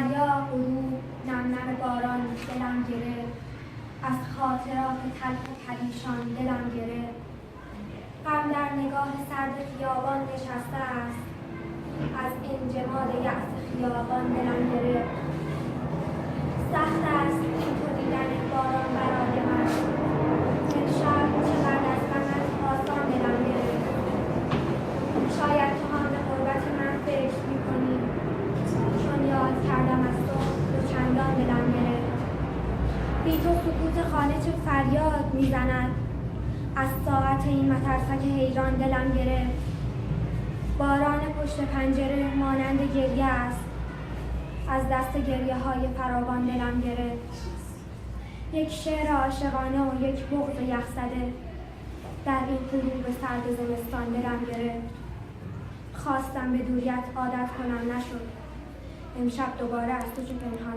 دریا، غروب، نم نم باران، دلم گرفت. از خاطرات تلخ و پریشان دلم گرفت. غم در نگاه سرد خیابان نشسته است. از انجماد یأس خیابان دلم گرفت. سخت است بی تو دیدن باران برای من. امشب چقدر از غمت آسان دلم گرفت. شاید تو هم به غربت من فکر میکنی، چون یاد کردم از تو دوچندان دلم گرفت. بی تو سکوت خانه چه فریاد میزند. از ساعت این مترسک حیران دلم گرفت. باران پشت پنجره مانند گریه است. از دست گریه های فراوان دلم گرفت. یک شعر عاشقانه و یک بغض یخزده در این غروب سرد زمستان دلم گرفت. خواستم به دوریت عادت کنم، نشد. امشب دوباره از تو چه پنهان